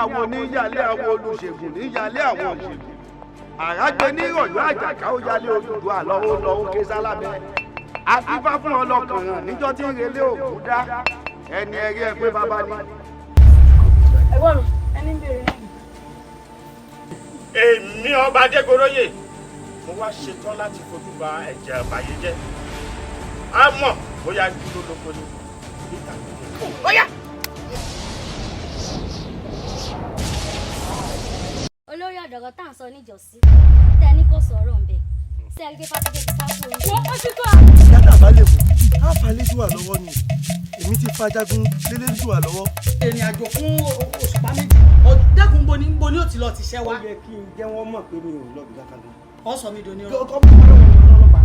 Awo ní yálé awo, olùṣègùn ní yálé àwọn òṣègùn. Àràgbé ní ìrọ̀yọ́ àjàká ó yálé Odùduwà lọ́wọ́ lọ́wọ́ ké sálábẹ́. Adífá fún ọlọ́kànràn níjọ́ tí ń relé òkú dá. Ẹni ẹrí ẹ pé bàbá ni. Ẹ̀gbọ́n mi, ẹni ń bèrè yín. Èmi ọba Adégoróyè, mo wá ṣetán láti fojú ba ẹ̀jẹ̀ àbàyéjẹ́. Á mọ̀ bóyá dúró lóko ni níta kò. Ó yá. Olórí ọ̀dọ̀rọ̀ tá à ń sọ níjọ́sí tẹ ní kò sọ̀rọ̀ ńbẹ ṣé ẹ rí pé Fátúndé ti sá kúrò níbẹ̀. Wọ́n ó ti kọ́. Yàtà bá lè mú á fa lédùá lọ́wọ́ ni, èmi ti fa jagun lélédùá lọ́wọ́. Ìrìn àjò fún òṣùpá 2, dẹ́kun, bo ni ó ti lọ ti ṣẹ́ wa. Ó yẹ kí n jẹ́ wọ́n mọ̀ pé mi ò lọ́ọ̀bì kankan lọ. Ọ sọ mi dòní ọ̀rọ̀. Ọkọ mi ọlọ́pàá.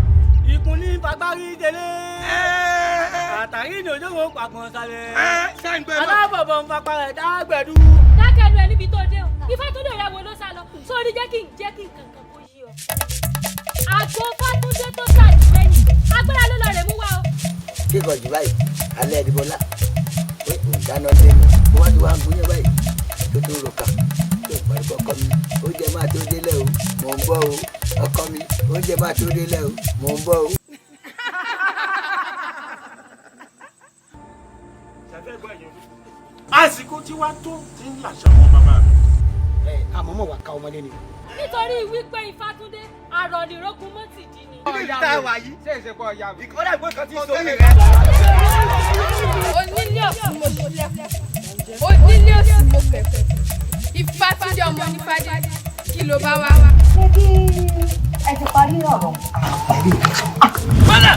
Ìkùn ní fagbárí délé. Àtàrí ní òjòwò pàgbọ́n sálẹ̀. Alábọ̀bọ̀ ń fapá rẹ̀ dágbẹ̀dú. Dákẹ́nu ẹ níbi tó dé o. Ifátúndé rẹ wo ló sá lọ sórí? Jẹ́ kí nǹkan kan kó yí ọ. Àgbo Fátúndé tó ṣàtìlẹ́yìn agbára ló lọ rẹ̀ mú wá o. Kíkọ̀ jù báyìí alẹ́ ẹ̀dínbọ́lá pé òun dáná lẹ́nu wọ́n ti wá ń gúnyán báyìí tó tó rò kà tó parí. Ọkọ mi, oúnjẹ máa tó délẹ̀ o, mò ń bọ̀ o. Ọkọ mi, oúnjẹ máa tó délẹ̀ o, mò ń bọ̀ o. Ṣàfẹ́ gbọ́ ẹ̀yìn olú. Àsìkò tí wàá tó ti ń làṣà wọn bàbá mi. Ẹ àmọ́ mọ̀ wá ká ọmọdé ni. Nítorí wípé Ifátúndé àrọ̀nìrógun mọ́tìdí ni. Ibi tá a wà yìí. Ṣé ìṣepọ̀ ọ̀yà mi? Ìkọ́lá ìgbó kan ti ń sókè rẹ̀. Onílé ọ̀tún mo onílé òsì mo kẹ̀kẹ́. Ifátúndé ọmọ onífádé, kí ló bá wá? Ẹ ti parí ọ̀rọ̀. Padà!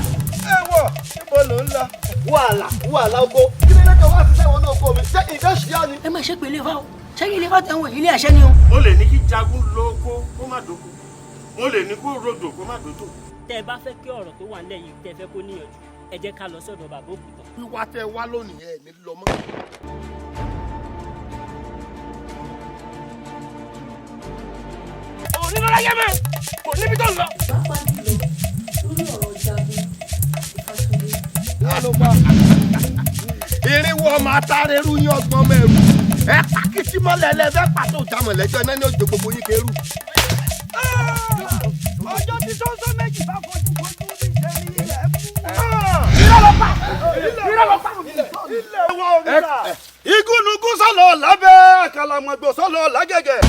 Ẹ wọ̀, níbo ló ń lọ? Wàhálà wàhálà oko kí ló dé wá sísẹ́ wọn náà oko mi ṣé nǹkan ṣì yá ni. Ẹ má ṣe pé ilé fa o, ṣé ilé fa tẹ̀ ń wò, ilé àṣẹ ni o. Mo lè ní kí jagun lóko kó má dóko, mo lè ní kó rodò kó má dódò. Tẹ́ ẹ bá fẹ́ kí ọ̀rọ̀ tó wà nílẹ̀ yìí, tẹ́ ẹ fẹ́ kó níyànjú, ẹ jẹ́ ká lọ sọ́dọ̀ bàbá òkúta. Wíwá tẹ wá lónìí, ẹ ní lọ mọ́. Òní lọ́la yẹ mẹ́ kò níbi tó ń lọ. Pàápàá jùlọ lórí ọ̀rọ̀ jagun Ifátúndé. Irinwó ọmọ atárẹ́rú yín, ọgbọ́n mẹ́rù ẹ pàkìtì mọ́lẹ̀ ẹlẹ́fẹ́ pàtó ìjàmọ̀lẹ́jọ́ iná ní òjò gbogbo yín kẹrù. Ọjọ́ tí sọ́sọ́ méjì bá fojú fojú ní ìṣẹ́ ní ilẹ̀ mú. Irọ́ ló pa, irọ́ ló pa. Ilẹ̀ wọ òrìṣà. Igúnnugún sọ̀lọ̀ lábẹ́, àkàlàmọ̀gbò sọ̀lọ̀ lágẹ̀gẹ̀.